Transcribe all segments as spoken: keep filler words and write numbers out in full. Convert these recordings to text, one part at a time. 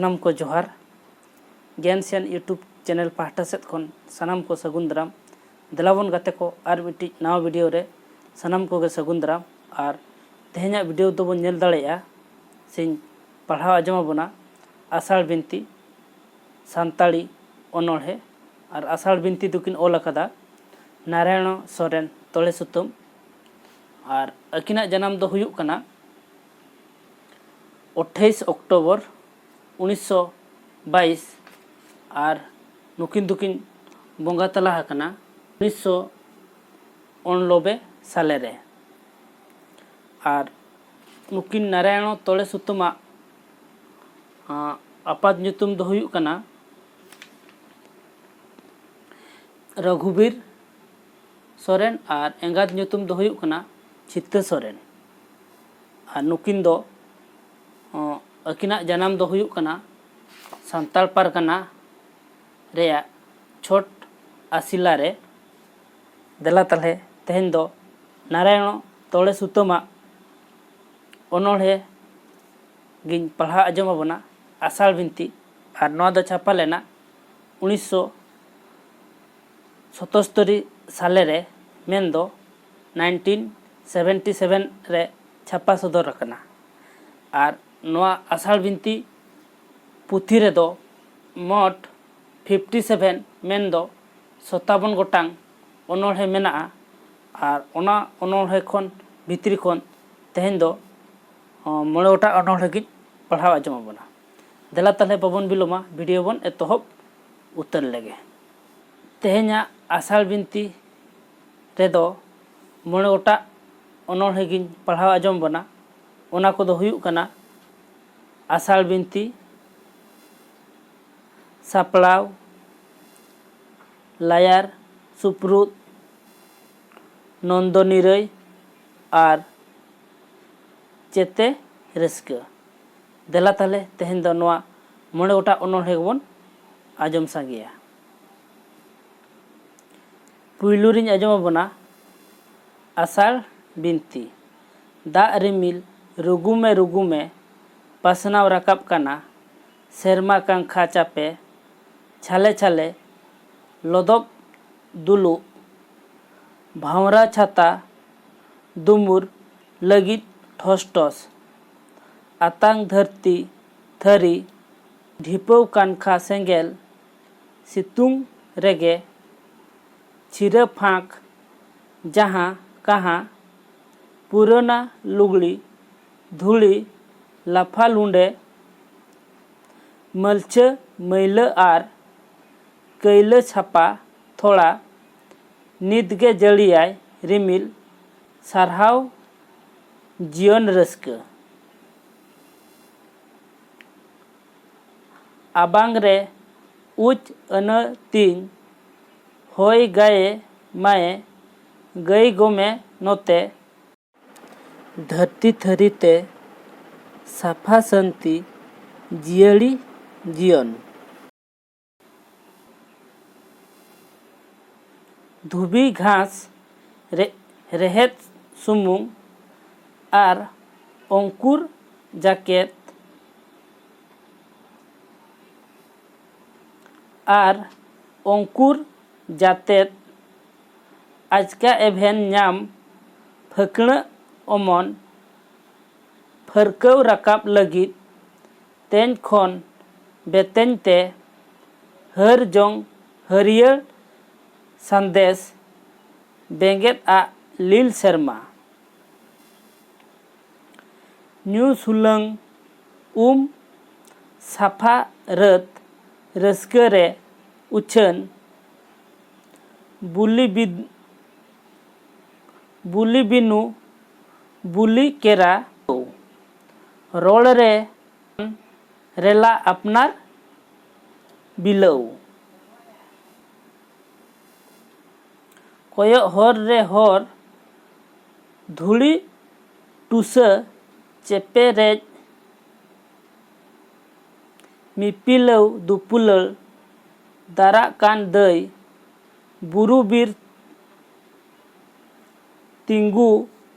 ᱥᱟᱱᱟᱢ ᱠᱚ ᱡᱚᱦᱟᱨ᱾ ᱜᱮᱱᱥᱤᱭᱟᱱ YouTube ᱪᱮᱱᱮᱞ ᱯᱟᱦᱴᱟ ᱥᱮᱫ ᱠᱷᱚᱱ ᱥᱟᱱᱟᱢ ᱠᱚ ᱥᱟᱹᱜᱩᱱ ᱫᱟᱨᱟᱢ᱾ ᱫᱮᱞᱟᱵᱚᱱ ᱜᱟᱛᱮ ᱠᱚ, ᱟᱨ ᱢᱤᱫᱴᱤᱡ ᱱᱟᱣᱟ ᱵᱷᱤᱰᱤᱭᱳ ᱨᱮ ᱥᱟᱱᱟᱢ ᱠᱚᱜᱮ ᱥᱟᱹᱜᱩᱱ ᱫᱟᱨᱟᱢ᱾ ᱟᱨ ᱛᱮᱦᱮᱧᱟᱜ ᱵᱷᱤᱰᱤᱭᱳ ᱫᱚᱵᱚᱱ ᱧᱮᱞ ᱫᱟᱲᱮᱭᱟᱜᱼᱟ, ᱥᱮᱧ ᱯᱟᱲᱦᱟᱣ ᱟᱸᱡᱚᱢ ᱟᱵᱚᱱᱟ ᱟᱥᱟᱲ ᱵᱤᱱᱛᱤ ᱥᱟᱱᱛᱟᱲᱤ ᱚᱱᱚᱬᱦᱮ᱾ ᱟᱨ ᱟᱥᱟᱲ ᱵᱤᱱᱛᱤ ᱫᱚᱠᱤᱱ ᱚᱞ ᱟᱠᱟᱫᱟ ᱱᱟᱨᱟᱭᱚᱬ ᱥᱚᱨᱮᱱ ᱛᱚᱲᱮ ᱥᱩᱛᱟᱹᱢ᱾ ᱟᱨ ᱟᱹᱠᱤᱱᱟᱜ ᱡᱟᱱᱟᱢ ᱫᱚ ᱦᱩᱭᱩᱜ ᱠᱟᱱᱟ ᱟᱴᱷᱟᱥ ᱚᱠᱴᱳᱵᱚᱨ ᱩᱱᱤᱥᱥᱚ ᱵᱟᱭᱤᱥ᱾ ᱟᱨ ᱱᱩᱠᱤᱱ ᱫᱚᱠᱤᱱ ᱵᱚᱸᱜᱟ ᱛᱟᱞᱟ ᱟᱠᱟᱱᱟ ᱩᱱᱤᱥᱥᱚ ᱩᱱᱱᱚᱵᱵᱳᱭ ᱥᱟᱞᱮ ᱨᱮ᱾ ᱟᱨ ᱱᱩᱠᱤᱱ ᱱᱟᱨᱟᱭᱚᱬ ᱛᱚᱲᱮ ᱥᱩᱛᱟᱹᱢᱟᱜ, ᱟᱸ, ᱟᱯᱟᱛ ᱧᱩᱛᱩᱢ ᱫᱚ ᱦᱩᱭᱩᱜ ᱠᱟᱱᱟ ᱨᱚᱜᱷᱩᱵᱤᱨ ᱥᱚᱨᱮᱱ ᱟᱨ ᱮᱸᱜᱟᱛ ᱧᱩᱛᱩᱢ ᱫᱚ ᱦᱩᱭᱩᱜ ᱠᱟᱱᱟ ᱪᱷᱤᱛᱟᱹ ᱥᱚᱨᱮᱱ᱾ ᱟᱨ ᱱᱩᱠᱤᱱ ᱫᱚ, ᱚᱸ, ᱟᱹᱠᱤᱱᱟᱜ ᱡᱟᱱᱟᱢ ᱫᱚ ᱦᱩᱭᱩᱜ ᱠᱟᱱᱟ ᱥᱟᱱᱛᱟᱲ ᱯᱟᱨᱜᱟᱱᱟ ᱨᱮᱭᱟᱜ ᱪᱷᱚᱴ ᱟᱥᱤᱞᱟ ᱨᱮ᱾ ᱫᱮᱞᱟ ᱛᱟᱦᱞᱮ ᱛᱮᱦᱮᱧ ᱫᱚ ᱱᱟᱨᱟᱭᱚᱬ ᱛᱚᱲᱮ ᱥᱩᱛᱟᱹᱢᱟᱜ ᱚᱱᱚᱬᱦᱮ ᱜᱤᱧ ᱯᱟᱲᱦᱟᱣ ᱟᱸᱡᱚᱢ ᱟᱵᱚᱱᱟ, ᱟᱥᱟᱲ ᱵᱤᱱᱛᱤ᱾ ᱟᱨ ᱱᱚᱣᱟ ᱫᱚ ᱪᱷᱟᱯᱟ ᱞᱮᱱᱟ ᱩᱱᱤᱥᱥᱚ ᱥᱚᱛᱚᱥᱛᱚᱨᱤ ᱥᱟᱞᱮ ᱨᱮ, ᱢᱮᱱᱫᱚ ᱱᱟᱭᱤᱱᱴᱤᱱ ᱥᱮᱵᱷᱮᱱᱴᱤ ᱥᱮᱵᱷᱮᱱ ᱨᱮ ᱪᱷᱟᱯᱟ ᱥᱚᱫᱚᱨ ᱟᱠᱟᱱᱟ᱾ ᱟᱨ ᱱᱚᱣᱟ ᱟᱥᱟᱲ ᱵᱤᱱᱛᱤ ᱯᱩᱛᱷᱤ ᱨᱮᱫᱚ ᱢᱚᱴ ᱯᱷᱤᱯᱴᱤ ᱥᱮᱵᱷᱮᱱ, ᱢᱮᱱᱫᱚ ᱥᱚᱛᱟᱵᱚᱱ ᱜᱚᱴᱟᱝ ᱚᱱᱚᱬᱦᱮ ᱢᱮᱱᱟᱜᱼᱟ᱾ ᱟᱨ ᱚᱱᱟ ᱚᱱᱚᱬᱦᱮ ᱠᱷᱚᱱ ᱵᱷᱤᱛᱨᱤ ᱠᱷᱚᱱ ᱛᱮᱦᱮᱧ ᱫᱚ, ᱚ, ᱢᱚᱬᱮ ᱜᱚᱴᱟᱝ ᱚᱱᱚᱬᱦᱮ ᱜᱤᱧ ᱯᱟᱲᱦᱟᱣ ᱟᱸᱡᱚᱢ ᱟᱵᱚᱱᱟ᱾ ᱫᱮᱞᱟ ᱛᱟᱦᱞᱮ ᱵᱟᱵᱚᱱ ᱵᱤᱞᱚᱢᱟ, ᱵᱷᱤᱰᱤᱭᱳ ᱵᱚᱱ ᱮᱛᱚᱦᱚᱵ ᱩᱛᱟᱹᱨ ᱞᱮᱜᱮ᱾ ᱛᱮᱦᱮᱧᱟᱜ ᱟᱥᱟᱲ ᱵᱤᱱᱛᱤ ᱨᱮᱫᱚ ᱢᱚᱬᱮ ᱜᱚᱴᱟᱝ ᱚᱱᱚᱬᱦᱮ ᱜᱤᱧ ᱯᱟᱲᱦᱟᱣ ᱟᱸᱡᱚᱢ ᱟᱵᱚᱱᱟ᱾ ᱚᱱᱟ ᱠᱚᱫᱚ ᱦᱩᱭᱩᱜ ᱠᱟᱱᱟ ᱟᱥᱟᱲ ᱵᱤᱱᱛᱤ, ᱥᱟᱯᱲᱟᱣ ᱞᱟᱭᱟᱨ ᱥᱩᱯᱨᱩᱫ, ᱱᱚᱱᱫᱚ ᱱᱤᱨᱟᱹᱭ ᱟᱨ ᱪᱮᱛᱮ ᱨᱟᱹᱥᱠᱟᱹ᱾ ᱫᱮᱞᱟ ᱛᱟᱦᱞᱮ ᱛᱮᱦᱮᱧ ᱫᱚ ᱱᱚᱣᱟ ᱢᱚᱬᱮ ᱜᱚᱴᱟᱝ ᱚᱱᱚᱬᱦᱮ ᱜᱮᱵᱚᱱ ᱟᱸᱡᱚᱢ ᱥᱟᱸᱜᱮᱭᱟ᱾ ᱯᱩᱭᱞᱩ ᱨᱤᱧ ᱟᱸᱡᱚᱢ ᱟᱵᱚᱱᱟ ᱟᱥᱟᱲ ᱵᱤᱱᱛᱤ᱾ ᱫᱟᱜ ᱨᱤᱢᱤᱞ ᱨᱩᱜᱩᱢᱮ ᱨᱩᱜᱩᱢᱮ ᱯᱟᱥᱱᱟᱣ ᱨᱟᱠᱟᱵ ᱠᱟᱱᱟ, ᱥᱮᱨᱢᱟ ᱠᱟᱝᱠᱷᱟ ᱪᱟᱯᱮ ᱪᱷᱟᱞᱮ ᱪᱷᱟᱞᱮ ᱞᱚᱫᱚᱵ ᱫᱩᱞᱩᱜ ᱵᱷᱟᱶᱨᱟ ᱪᱷᱟᱛᱟ ᱫᱩᱢᱩᱨ ᱞᱟᱹᱜᱤᱫ ᱴᱷᱚᱥ ᱴᱷᱚᱥ ᱟᱛᱟᱝ ᱫᱷᱟᱹᱨᱛᱤ ᱛᱷᱟᱹᱨᱤ ᱰᱷᱤᱯᱟᱹᱣ ᱠᱟᱱᱠᱷᱟ ᱥᱮᱸᱜᱮᱞ ᱥᱤᱛᱩᱝ ᱨᱮᱜᱮ ᱪᱷᱤᱨᱟᱹ ᱯᱷᱟᱸᱠ ᱡᱟᱦᱟᱸ ᱠᱟᱦᱟᱸ ᱯᱩᱨᱟᱹᱱᱟ ᱞᱩᱜᱽᱲᱤ ᱫᱷᱩᱲᱤ ᱞᱟᱯᱷᱟ ᱞᱩᱸᱰᱮ ᱢᱟᱹᱞᱪᱷᱟᱹ ᱢᱟᱹᱭᱞᱟᱹ ᱟᱨ ᱠᱟᱹᱭᱞᱟᱹ ᱪᱷᱟᱯᱟ ᱛᱷᱚᱲᱟ ᱱᱤᱛᱜᱮ ᱡᱟᱹᱲᱤᱭᱟᱭ ᱨᱤᱢᱤᱞ ᱥᱟᱨᱦᱟᱣ ᱡᱤᱭᱚᱱ ᱨᱟᱹᱥᱠᱟᱹ᱾ ᱟᱵᱟᱝ ᱨᱮ ᱩᱪ ᱟᱹᱱᱟᱹ ᱛᱤᱧ ᱦᱚᱭ ᱜᱟᱭᱮ ᱢᱟᱭᱮ ᱜᱟᱹᱭ ᱜᱚᱢᱮ ᱱᱚᱛᱮ ᱫᱷᱟᱹᱨᱛᱤ ᱛᱷᱟᱹᱨᱤ ᱛᱮ ᱥᱟᱯᱷᱟ ᱥᱟᱹᱱᱛᱤ ᱡᱤᱭᱟᱹᱲᱤ ᱡᱤᱭᱚᱱ᱾ ᱫᱷᱩᱵᱤ ᱜᱷᱟᱥ ᱨᱮ-, ᱨᱮᱦᱮᱫ ᱥᱩᱢᱩᱝ ᱟᱨ ᱚᱝᱠᱩᱨ ᱡᱟᱠᱮᱛ ᱟᱨ ᱚᱝᱠᱩᱨ ᱡᱟᱛᱮᱫ ᱟᱪᱠᱟ ᱮᱵᱷᱮᱱ ᱧᱟᱢ ᱯᱷᱟᱹᱠᱬᱟᱹᱜ ᱚᱢᱚᱱ ᱯᱷᱟᱹᱨᱠᱟᱹᱣ ᱨᱟᱠᱟᱵ ᱞᱟᱹᱜᱤᱫ ᱛᱮᱧ ᱠᱷᱚᱱ ᱵᱮᱛᱮᱧ ᱛᱮ ᱦᱟᱹᱨ ᱡᱚᱝ ᱦᱟᱹᱨᱭᱟᱹᱲ ᱥᱟᱸᱫᱮᱥ ᱵᱮᱸᱜᱮᱫ ᱟᱜ ᱞᱤᱞ ᱥᱮᱨᱢᱟ᱾ ᱧᱩ ᱥᱩᱞᱟᱹᱝ ᱩᱢ ᱥᱟᱯᱷᱟ ᱨᱟᱹᱛ ᱨᱟᱹᱥᱠᱟᱹ ᱨᱮ ᱩᱪᱷᱟᱹᱱ ᱵᱩᱞᱤ ᱵᱤᱫ ᱵᱩᱞᱤ ᱵᱤᱱᱩ ᱵᱩᱞᱤ ᱠᱮᱨᱟ ᱨᱚᱲ ᱨᱮ ᱨᱮᱞᱟ ᱟᱯᱱᱟᱨ ᱵᱤᱞᱟᱹᱣ᱾ ᱠᱚᱭᱚᱜ ᱦᱚᱨ ᱨᱮ ᱦᱚᱨ ᱫᱷᱩᱲᱤ ᱴᱩᱥᱟᱹ ᱪᱮᱯᱮᱨᱮᱡ ᱢᱤᱯᱤᱞᱟᱹᱣ ᱫᱩᱯᱩᱞᱟᱹᱲ ᱫᱟᱨᱟᱜ ᱠᱟᱱ ᱫᱟᱹᱭ ᱵᱩᱨᱩ ᱵᱤᱨ ᱛᱤᱸᱜᱩ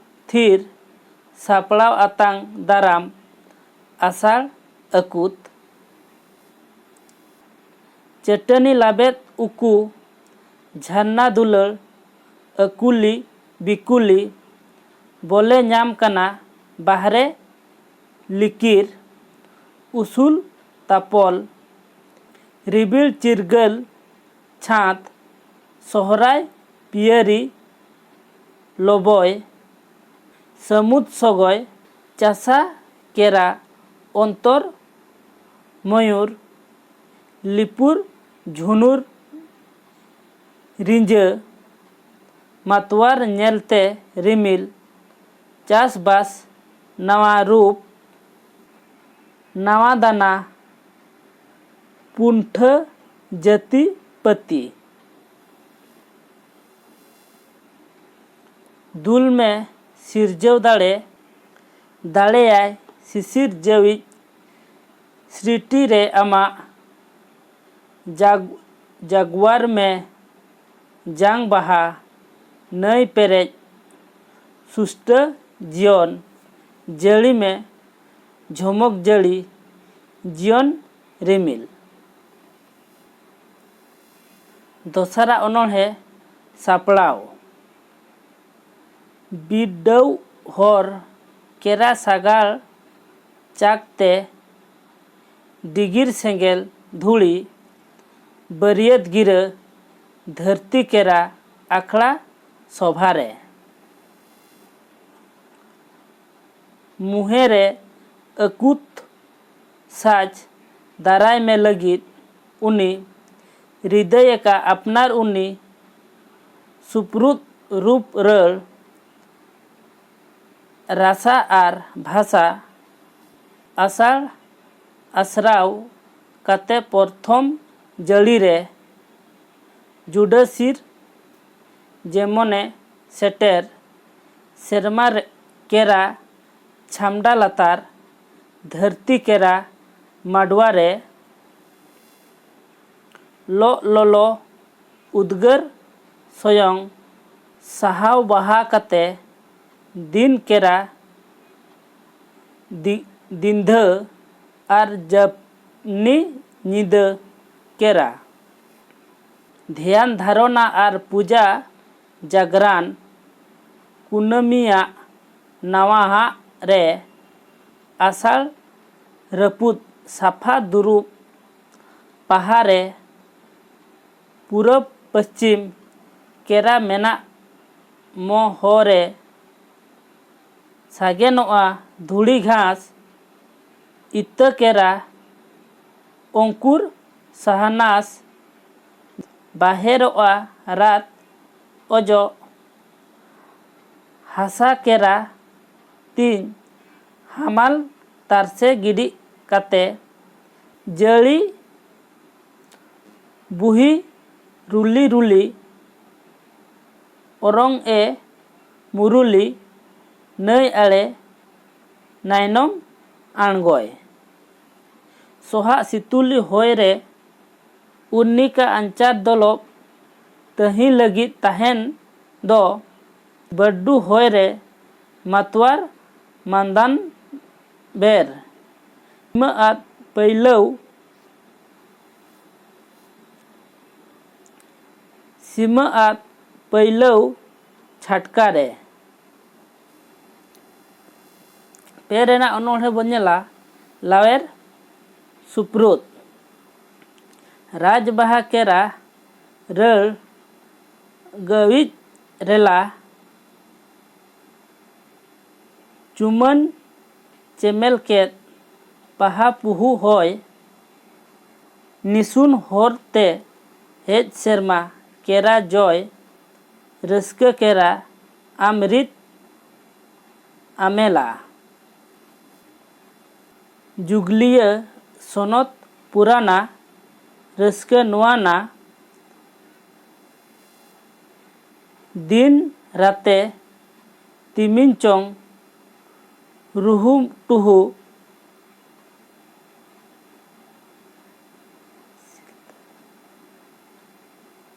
ᱛᱷᱤᱨ ᱥᱟᱯᱲᱟᱣ ᱟᱛᱟᱝ ᱫᱟᱨᱟᱢ ᱟᱥᱟᱲ ᱟᱹᱠᱩᱛ ᱪᱟᱹᱴᱟᱹᱱᱤ ᱞᱟᱵᱮᱫ ᱩᱠᱩ, ᱡᱷᱟᱨᱱᱟ ᱫᱩᱞᱟᱹᱲ, ᱟᱹᱠᱩᱞᱤ ᱵᱤᱠᱩᱞᱤ, ᱵᱚᱞᱮ ᱧᱟᱢ ᱠᱟᱱᱟ ᱵᱟᱦᱨᱮ ᱞᱤᱠᱤᱨ, ᱩᱥᱩᱞ ᱛᱟᱯᱚᱞ, ᱨᱤᱵᱤᱲ ᱪᱤᱨᱜᱟᱹᱞ ᱪᱷᱟᱸᱫᱽ, ᱥᱚᱦᱨᱟᱭ ᱯᱤᱭᱟᱹᱨᱤ ᱞᱚᱵᱚᱭ, ᱥᱟᱹᱢᱩᱫ ᱥᱚᱜᱚᱭ, ᱪᱟᱥᱟ ᱠᱮᱨᱟ, ᱚᱱᱛᱚᱨ ᱢᱚᱭᱩᱨ, ᱞᱤᱯᱩᱨ ᱡᱷᱩᱱᱩᱨ ᱨᱤᱸᱡᱟᱹ, ᱢᱟᱛᱣᱟᱨ ᱧᱮᱞᱛᱮ ᱨᱤᱢᱤᱞ, ᱪᱟᱥᱵᱟᱥ ᱱᱟᱣᱟ ᱨᱩᱯ, ᱱᱟᱣᱟ ᱫᱟᱱᱟ, ᱯᱩᱱᱴᱷᱟᱹ ᱡᱟᱹᱛᱤ ᱯᱟᱹᱛᱤ᱾ ᱫᱩᱞ ᱢᱮ ᱥᱤᱨᱡᱟᱹᱣ ᱫᱟᱲᱮ, ᱫᱟᱲᱮᱭᱟᱭ ᱥᱤᱥᱤᱨ ᱡᱟᱹᱣᱤᱡ ᱥᱨᱤᱴᱤ ᱨᱮ ᱟᱢᱟᱜ ᱡᱟᱜ-, ᱡᱟᱜᱣᱟᱨ ᱢᱮ ᱡᱟᱝ ᱵᱟᱦᱟ ᱱᱟᱹᱭ ᱯᱮᱨᱮᱡ ᱥᱩᱥᱴᱟᱹ ᱡᱤᱭᱚᱱ ᱡᱟᱹᱲᱤ ᱢᱮ ᱡᱷᱚᱢᱚᱠ ᱡᱟᱹᱲᱤ ᱡᱤᱭᱚᱱ ᱨᱤᱢᱤᱞ᱾ ᱫᱚᱥᱟᱨᱟᱜ ᱚᱱᱚᱬᱦᱮ ᱥᱟᱯᱲᱟᱣ᱾ ᱵᱤᱰᱟᱹᱣ ᱦᱚᱨ ᱠᱮᱨᱟ ᱥᱟᱜᱟᱲ ᱪᱟᱠ ᱛᱮ ᱰᱤᱜᱤᱨ ᱥᱮᱸᱜᱮᱞ ᱫᱷᱩᱲᱤ ᱵᱟᱹᱨᱭᱟᱹᱛ ᱜᱤᱨᱟᱹ ᱫᱷᱟᱹᱨᱛᱤ ᱠᱮᱨᱟ ᱟᱠᱷᱲᱟ ᱥᱚᱵᱷᱟ ᱨᱮ᱾ ᱢᱩᱦᱮ ᱨᱮ ᱟᱹᱠᱩᱛ ᱥᱟᱡᱽ ᱫᱟᱨᱟᱭ ᱢᱮ ᱞᱟᱹᱜᱤᱫ ᱩᱱᱤ ᱨᱤᱫᱟᱹᱭ ᱟᱠᱟ ᱟᱯᱱᱟᱨ ᱩᱱᱤ ᱥᱩᱯᱨᱩᱫ ᱨᱩᱯ ᱨᱟᱹᱲ ᱨᱟᱥᱟ ᱟᱨ ᱵᱷᱟᱥᱟ ᱟᱥᱟᱲ ᱟᱥᱨᱟᱣ ᱠᱟᱛᱮ ᱯᱨᱚᱛᱷᱚᱢ ᱡᱟᱹᱲᱤ ᱨᱮ ᱡᱩᱰᱟᱹᱥᱤᱨ ᱡᱮᱢᱚᱱᱮ ᱥᱮᱴᱮᱨ ᱥᱮᱨᱢᱟ ᱨᱮ ᱠᱮᱨᱟ ᱪᱷᱟᱢᱰᱟ ᱞᱟᱛᱟᱨ ᱫᱷᱟᱹᱨᱛᱤ ᱠᱮᱨᱟ ᱢᱟᱰᱣᱟ ᱨᱮ ᱞᱚᱜ ᱞᱚᱞᱚ ᱩᱫᱽᱜᱟᱹᱨ ᱥᱚᱭᱚᱝ ᱥᱟᱦᱟᱣ ᱵᱟᱦᱟ ᱠᱟᱛᱮ ᱫᱤᱱ ᱠᱮᱨᱟ ᱫᱤ-, ᱫᱤᱱᱫᱷᱟᱹ ᱟᱨ ᱡᱟᱹᱯᱱᱤ ᱧᱤᱫᱟᱹ ᱠᱮᱨᱟ᱾ ᱫᱷᱮᱭᱟᱱ ᱫᱷᱟᱨᱚᱱᱟ ᱟᱨ ᱯᱩᱡᱟ ᱡᱟᱜᱽᱨᱟᱱ ᱠᱩᱱᱟᱹᱢᱤᱭᱟᱜ ᱱᱟᱣᱟᱦᱟᱜ ᱨᱮ ᱟᱥᱟᱲ ᱨᱟᱹᱯᱩᱫ ᱥᱟᱯᱷᱟ ᱫᱩᱨᱩᱵ ᱯᱟᱦᱟᱨᱮ ᱯᱩᱨᱚᱵᱽ ᱯᱚᱪᱷᱤᱢ ᱠᱮᱨᱟ ᱢᱮᱱᱟᱜ ᱢᱚᱦᱚᱨᱮ ᱥᱟᱜᱮᱱᱚᱜᱼᱟ ᱫᱷᱩᱲᱤ ᱜᱷᱟᱥ, ᱤᱛᱟᱹ ᱠᱮᱨᱟ, ᱚᱝᱠᱩᱨ ᱥᱟᱦᱟᱱᱟᱥ, ᱵᱟᱦᱮᱨᱚᱜᱼᱟ ᱨᱟᱛ ᱚᱡᱚᱜ, ᱦᱟᱥᱟ ᱠᱮᱨᱟ ᱛᱤᱧ ᱦᱟᱢᱟᱞ ᱛᱟᱨᱥᱮ ᱜᱤᱰᱤᱜ ᱠᱟᱛᱮ, ᱡᱟᱹᱲᱤ ᱵᱩᱦᱤ ᱨᱩᱞᱤ ᱨᱩᱞᱤ, ᱚᱨᱚᱝ ᱮ ᱢᱩᱨᱩᱞᱤ, ᱱᱟᱹᱭ ᱟᱲᱮ ᱱᱟᱭᱱᱚᱢ ᱟᱬᱜᱚᱭ᱾ ᱥᱚᱦᱟᱜ ᱥᱤᱛᱩᱞᱤ ᱦᱚᱭ ᱨᱮ ᱩᱨᱱᱤᱠᱟ ᱟᱧᱪᱟᱨ ᱫᱚᱞᱚᱵ ᱛᱟᱹᱦᱤ ᱞᱟᱹᱜᱤᱫ ᱛᱟᱦᱮᱱ ᱫᱚ ᱵᱟᱹᱰᱰᱩ ᱦᱚᱭ ᱨᱮ ᱢᱟᱛᱣᱟᱨ ᱢᱟᱱᱫᱟᱱ ᱵᱮᱨ᱾ ᱥᱤᱢᱟᱹ ᱟᱫ ᱯᱟᱹᱭᱞᱟᱹᱣ, ᱥᱤᱢᱟᱹ ᱟᱫ ᱯᱟᱹᱭᱞᱟᱹᱣ ᱪᱷᱟᱴᱠᱟ ᱨᱮ᱾ ᱯᱮ ᱨᱮᱱᱟᱜ ᱚᱱᱚᱬᱦᱮ ᱵᱚᱱ ᱧᱮᱞᱟ, ᱞᱟᱣᱮᱨ ᱥᱩᱯᱨᱩᱫ᱾ ᱨᱟᱡᱽ ᱵᱟᱦᱟ ᱠᱮᱨᱟ ᱨᱟᱹᱲ ᱜᱟᱹᱣᱤᱡ ᱨᱮᱞᱟ, ᱪᱩᱢᱟᱹᱱ ᱪᱮᱢᱮᱞ ᱠᱮᱫ ᱯᱟᱦᱟ ᱯᱩᱦᱩ ᱦᱚᱭ, ᱱᱤᱥᱩᱱ ᱦᱚᱨ ᱛᱮ ᱦᱮᱡ ᱥᱮᱨᱢᱟ ᱠᱮᱨᱟ ᱡᱚᱭ, ᱨᱟᱹᱥᱠᱟᱹ ᱠᱮᱨᱟ ᱟᱢᱨᱤᱛ ᱟᱢᱮᱞᱟ᱾ ᱡᱩᱜᱽᱞᱤᱭᱟᱹ ᱥᱚᱱᱚᱛ ᱯᱩᱨᱟᱱᱟ, ᱨᱟᱹᱥᱠᱟᱹ ᱱᱚᱣᱟᱱᱟ, ᱫᱤᱱ ᱨᱟᱛᱮ ᱛᱤᱢᱤᱧ ᱪᱚᱝ ᱨᱩᱦᱩᱢ ᱴᱩᱦᱩ,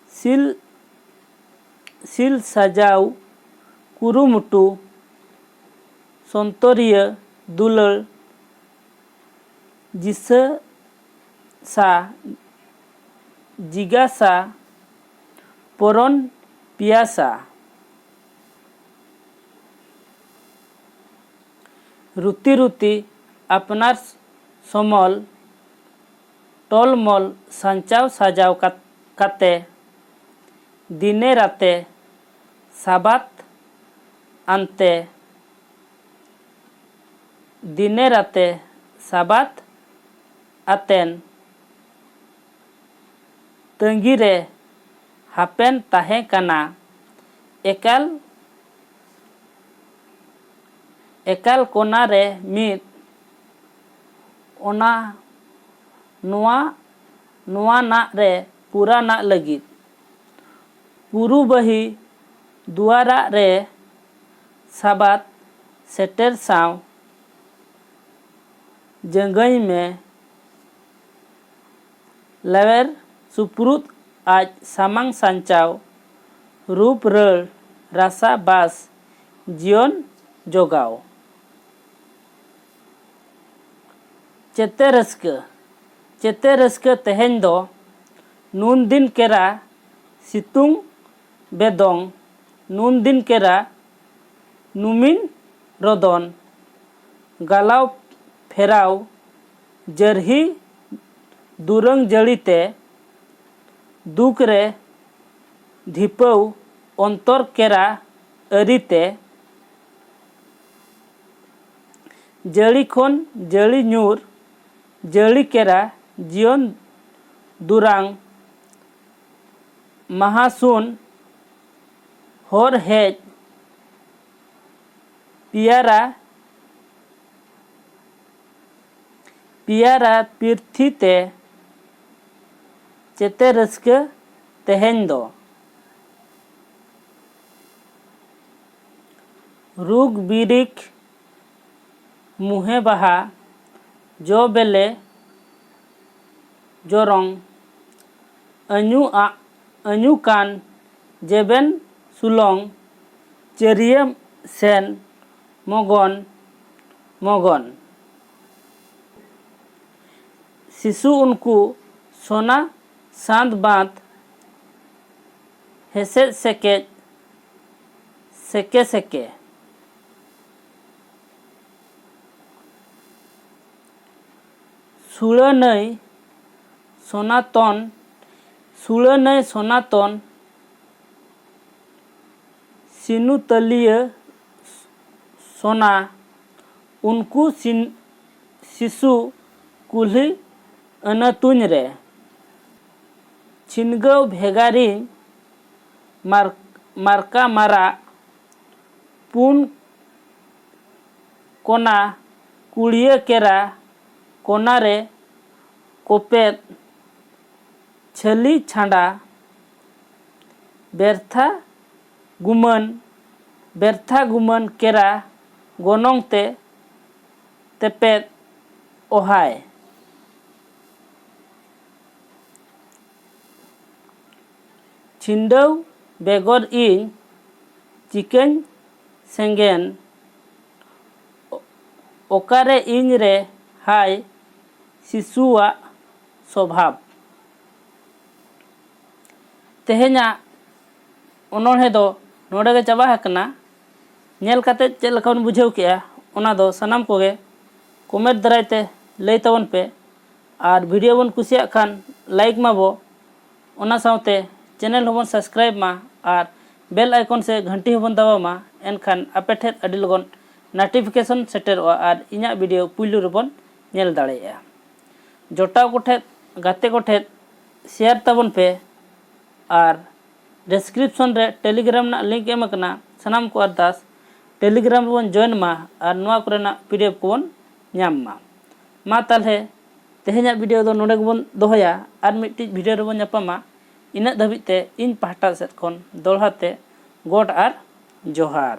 ᱥᱤᱞ ᱥᱤᱞ ᱥᱟᱡᱟᱣ ᱠᱩᱨᱩᱢᱩᱴᱩ, ᱥᱚᱱᱛᱚᱨᱤᱭᱟᱹ ᱫᱩᱞᱟᱹᱲ, ᱡᱤᱥᱟᱹ ᱥᱟ ᱡᱤᱜᱟᱥᱟ ᱯᱚᱨᱚᱱ ᱯᱤᱭᱟᱥᱟ᱾ ᱨᱩᱛᱤ ᱨᱩᱛᱤ ᱟᱯᱱᱟᱨ ᱥᱚᱢᱚᱞ ᱴᱚᱞᱢᱚᱞ ᱥᱟᱧᱪᱟᱣ ᱥᱟᱡᱟᱣ ᱠᱟᱛ- ᱠᱟᱛᱮ ᱫᱤᱱᱮ ᱨᱟᱛᱮ ᱥᱟᱵᱟᱛ ᱟᱱᱛᱮ ᱫᱤᱱᱮ ᱨᱟᱛᱮ ᱥᱟᱵᱟᱛ ᱟᱛᱮᱱ ᱛᱟᱺᱜᱤ ᱨᱮ ᱦᱟᱯᱮᱱ ᱛᱟᱦᱮᱸ ᱠᱟᱱᱟ᱾ ᱮᱠᱟᱞ ᱮᱠᱟᱞ ᱠᱚᱱᱟ ᱨᱮ ᱢᱤᱫ ᱚᱱᱟ ᱱᱚᱣᱟ ᱱᱚᱣᱟᱱᱟᱜ ᱨᱮ ᱯᱩᱨᱟᱱᱟᱜ ᱞᱟᱹᱜᱤᱫ ᱯᱩᱨᱩᱵᱟᱹᱦᱤ ᱫᱩᱣᱟᱨᱟᱜ ᱨᱮ ᱥᱟᱵᱟᱫ ᱥᱮᱴᱮᱨ ᱥᱟᱶ ᱡᱟᱹᱝᱜᱟᱹᱭ ᱢᱮ᱾ ᱞᱮᱣᱮᱨ ᱥᱩᱯᱨᱩᱫ ᱟᱡ ᱥᱟᱢᱟᱝ ᱥᱟᱧᱪᱟᱣ ᱨᱩᱯ ᱨᱟᱹᱲ ᱨᱟᱥᱟ ᱵᱟᱥ ᱡᱤᱭᱚᱱ ᱡᱚᱜᱟᱣ᱾ ᱪᱮᱛᱮ ᱨᱟᱹᱥᱠᱟᱹ ᱪᱮᱛᱮ ᱨᱟᱹᱥᱠᱟᱹ ᱛᱮᱦᱮᱧ ᱫᱚ ᱱᱩᱱ ᱫᱤᱱ ᱠᱮᱨᱟ ᱥᱤᱛᱩᱝ ᱵᱮᱫᱚᱝ ᱱᱩᱱ ᱫᱤᱱ ᱠᱮᱨᱟ ᱱᱩᱢᱤᱱ ᱨᱚᱫᱚᱱ ᱜᱟᱞᱟᱣ ᱯᱷᱮᱨᱟᱣ ᱡᱟᱹᱨᱦᱤ ᱫᱩᱨᱟᱹᱝ ᱡᱟᱹᱲᱤ ᱛᱮ ᱫᱩᱠ ᱨᱮ ᱫᱷᱤᱯᱟᱹᱣ ᱚᱱᱛᱚᱨ ᱠᱮᱨᱟ ᱟᱹᱨᱤ ᱛᱮ ᱡᱟᱹᱲᱤ ᱠᱷᱚᱱ ᱡᱟᱹᱲᱤ ᱧᱩᱨ ᱡᱟᱹᱲᱤ ᱠᱮᱨᱟ ᱡᱤᱭᱚᱱ ᱫᱩᱨᱟᱝ ᱢᱟᱦᱟᱥᱩᱱ ᱦᱚᱨ ᱦᱮᱡ ᱯᱤᱭᱟᱨᱟ ᱯᱤᱭᱟᱨᱟ ᱯᱤᱨᱛᱷᱤ ᱛᱮ ᱪᱮᱛᱮ ᱨᱟᱹᱥᱠᱟᱹ ᱛᱮᱦᱮᱧ ᱫᱚ ᱨᱩᱜᱽ ᱵᱤᱨᱤᱠ ᱢᱩᱦᱮ ᱵᱟᱦᱟ ᱡᱚ ᱵᱮᱞᱮ ᱡᱚᱨᱚᱝ ᱟᱹᱧᱩ ᱟᱜ ᱟᱹᱧᱩ ᱠᱟᱱ ᱡᱮᱵᱮᱱ ᱥᱩᱞᱚᱝ ᱪᱟᱹᱨᱭᱟᱹ ᱥᱮᱱ ᱢᱚᱜᱚᱱ ᱢᱚᱜᱚᱱ ᱥᱤᱥᱩ ᱩᱱᱠᱩ ᱥᱚᱱᱟ ᱥᱟᱸᱫᱽ ᱵᱟᱸᱫᱽ, ᱦᱮᱥᱮᱡ ᱥᱮᱠᱮᱡ, ᱥᱮᱠᱮ ᱥᱮᱠᱮ᱾ ᱥᱩᱲᱟᱹ ᱱᱟᱹᱭ ᱥᱚᱱᱟᱛᱚᱱ, ᱥᱩᱲᱟᱹ ᱱᱟᱹᱭ ᱥᱚᱱᱟᱛᱚᱱ, ᱥᱤᱱᱩ ᱛᱟᱹᱞᱤᱭᱟᱹ ᱥᱚᱱᱟ, ᱩᱱᱠᱩ ᱥᱤᱱ-, ᱥᱤᱥᱩ ᱠᱩᱞᱦᱤ ᱟᱹᱱᱟᱹᱛᱩᱧ ᱨᱮ᱾ ᱪᱷᱤᱱᱜᱟᱹᱣ ᱵᱷᱮᱜᱟᱨᱤᱧ ᱢᱟᱨ-, ᱢᱟᱨᱠᱟ ᱢᱟᱨᱟᱜ, ᱯᱩᱱ ᱠᱚᱱᱟ ᱠᱩᱲᱤᱭᱟᱹ ᱠᱮᱨᱟ, ᱠᱚᱱᱟ ᱨᱮ ᱠᱚᱯᱮᱫ ᱪᱷᱟᱹᱞᱤ ᱪᱷᱟᱸᱰᱟ, ᱵᱮᱨᱛᱷᱟ ᱜᱩᱢᱟᱹᱱ, ᱵᱮᱨᱛᱷᱟ ᱜᱩᱢᱟᱹᱱ ᱠᱮᱨᱟ, ᱜᱚᱱᱚᱝ ᱛᱮ ᱛᱮᱯᱮᱫ ᱚᱦᱟᱭ᱾ ᱪᱷᱤᱸᱰᱟᱹᱣ ᱵᱮᱜᱚᱨ ᱤᱧ ᱪᱤᱠᱟᱹᱧ ᱥᱮᱸᱜᱮᱱ, ᱚ-, ᱚᱠᱟᱨᱮ ᱤᱧ ᱨᱮ ᱦᱟᱭ ᱥᱤᱥᱩᱣᱟᱜ ᱥᱚᱵᱷᱟᱵ᱾ ᱛᱮᱦᱮᱧᱟᱜ ᱚᱱᱚᱬᱦᱮ ᱫᱚ ᱱᱚᱰᱮ ᱜᱮ ᱪᱟᱵᱟ ᱟᱠᱟᱱᱟ᱾ ᱧᱮᱞ ᱠᱟᱛᱮ ᱪᱮᱫ ᱞᱮᱠᱟ ᱵᱚᱱ ᱵᱩᱡᱷᱟᱹᱣ ᱠᱮᱜᱼᱟ, ᱚᱱᱟ ᱫᱚ ᱥᱟᱱᱟᱢ ᱠᱚᱜᱮ comment ᱫᱟᱨᱟᱭ ᱛᱮ ᱞᱟᱹᱭ ᱛᱟᱵᱚᱱ ᱯᱮ᱾ ᱟᱨ video ᱵᱚᱱ ᱠᱩᱥᱤᱭᱟᱜ ᱠᱷᱟᱱ like ᱢᱟᱵᱚ, ᱚᱱᱟ ᱥᱟᱶᱛᱮ channel ᱦᱚᱸᱵᱚᱱ subscribe ᱢᱟ ᱟᱨ bell icon ᱥᱮ ᱜᱷᱟᱱᱴᱤ ᱦᱚᱸᱵᱚᱱ ᱫᱟᱵᱟᱣ ᱢᱟ᱾ ᱮᱱᱠᱷᱟᱱ ᱟᱯᱮ ᱴᱷᱮᱱ ᱟᱹᱰᱤ ᱞᱚᱜᱚᱱ notification ᱥᱮᱴᱮᱨᱚᱜᱼᱟ ᱟᱨ ᱤᱧᱟᱹᱜ video ᱯᱩᱭᱞᱩ ᱨᱮᱵᱚᱱ ᱧᱮᱞ ᱫᱟᱲᱮᱭᱟᱜᱼᱟ᱾ ᱡᱚᱴᱟᱣ ᱠᱚᱴᱷᱮᱱ, ᱜᱟᱛᱮ ᱠᱚᱴᱷᱮᱱ share ᱛᱟᱵᱚᱱ ᱯᱮ᱾ ᱟᱨ description ᱨᱮ Telegram ᱨᱮᱱᱟᱜ link ᱮᱢ ᱟᱠᱟᱱᱟ, ᱥᱟᱱᱟᱢ ᱠᱚ ᱟᱨᱫᱟᱥ Telegram ᱨᱮᱵᱚᱱ join ᱢᱟ ᱟᱨ ᱱᱚᱣᱟ ᱠᱚᱨᱮᱱᱟᱜ PDF ᱠᱚᱵᱚᱱ ᱧᱟᱢ ᱢᱟ᱾ ᱢᱟ ᱛᱟᱦᱚᱞᱮ ᱛᱮᱦᱮᱧᱟᱜ video ᱫᱚ ᱱᱚᱰᱮ ᱜᱮᱵᱚᱱ ᱫᱚᱦᱚᱭᱟ, ᱟᱨ ᱢᱤᱫᱴᱤᱡ video ᱨᱮᱵᱚᱱ ᱧᱟᱯᱟᱢᱟ᱾ ᱤᱱᱟᱹᱜ ᱫᱷᱟᱹᱵᱤᱡ ᱛᱮ ᱤᱧ ᱯᱟᱦᱴᱟ ᱥᱮᱫ ᱠᱷᱚᱱ ᱫᱚᱦᱲᱟ ᱛᱮ ᱜᱚᱰ ᱟᱨ ᱡᱚᱦᱟᱨ᱾